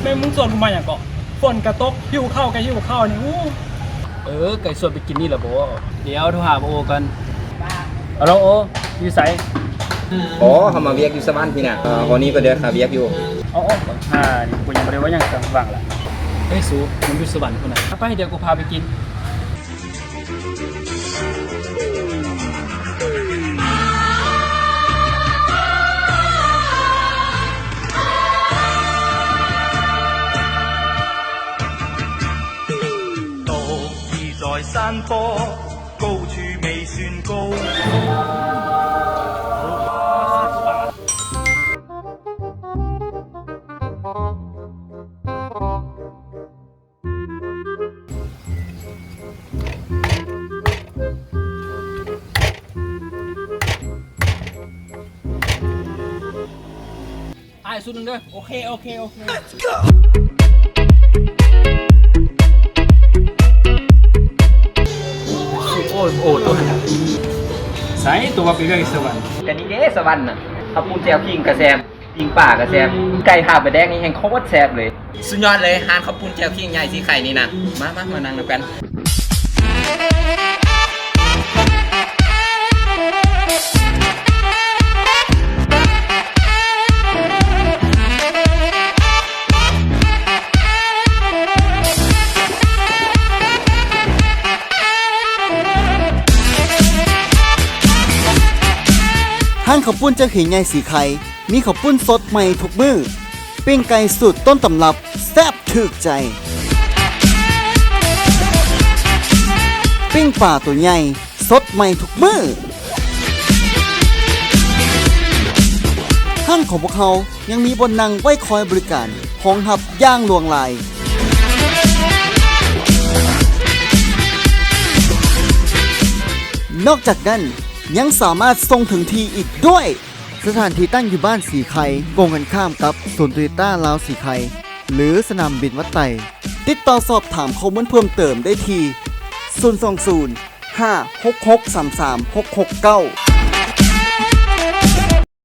ແມ່ນ ມຶງຊວນກູມາຫຍັງເກາະ? ຝົນກະຕົກ ຫິວເຂົ້າກະຫິວເຂົ້ານີ້ ອູ້. ເອີ ໄກ່ຊວນໄປກິນນີ້ລະບໍ? ດຽວໂທຫາໂອກ່ອນ. ອາໂລ ໂອ ຢູ່ໃສ? ອໍ ເຮົາມາວຽກຢູ່ສະຫວັນພີ້ນະ. ເອີ ຮອນນີ້ກໍເດີນຫາວຽກຢູ່. ອໍ ອໍ ຂ້ານີ້ ກູຍັງບໍ່ໄດ້ເວົ້າຫຍັງກັບຫວັງລະ. ເອີ ສູ ມັນຢູ່ສະຫວັນພຸ້ນນະ. ໄປ ດຽວກູພາໄປກິນ. ອ້າຍ ຊຸດໜຶ່ງເດີ. ໂອເຄ ໂອເຄ ໂອເຄ. ໂອ້ ໂອ້ ໂຕຫັ້ນນະ. ໃສ ໂຕວ່າໄປວຽກຢູ່ສະຫວັນ? ກະນີ້ເດ້ ສະຫວັນນະ. ເຂົ້າປຸ້ນແຈ່ວຂີງກະແຊບ. ປີ້ງປາກະແຊບ ໄກ່ຫາປາແດກນີ້ແຮ່ງໂຄດແຊບເລີຍ. ສຸດຍອດເລີຍ ຮ້ານເຂົ້າປຸ້ນແຈ່ວຂີງໃຫຍ່ສີໄຄນີ້ນະ. ມາ ມາ ມານັ່ງນຳກັນ. ຮ້ານເຂົ້າປຸ້ນແຈ່ວຂີງໃຫຍ່ສີໄຄ ມີເຂົ້າປຸ້ນສົດໃໝ່ທຸກມື້, ປີ້ງໄກ່ສູດຕົ້ນຕຳລັບ ແຊບຖືກໃຈ, ປີ້ງປາໂຕໃຫຍ່ສົດໃໝ່ທຸກມື້. ຮ້ານຂອງພວກເຮົາຍັງມີບ່ອນນັ່ງໄວ້ຄອຍບໍລິການຮອງຮັບຢ່າງຫຼວງຫຼາຍ. ນອກຈາກນັ້ນ ຍັງສາມາດສົ່ງເຖິງທີ່ອີກດ້ວຍ. ສະຖານທີ່ຕັ້ງຢູ່ບ້ານສີໄຄ ກົງກັນຂ້າມກັບສູນໂຕໂຍຕ້າລາວສີໄຄ ຫຼື ສະໜາມບິນວັດໄຕ. ຕິດຕໍ່ສອບຖາມຂໍ້ມູນເພີ່ມເຕີມໄດ້ທີ່ ສູນສອງສູນ ຫ້າຫົກຫົກສາມສາມຫົກຫົກເກົ້າ.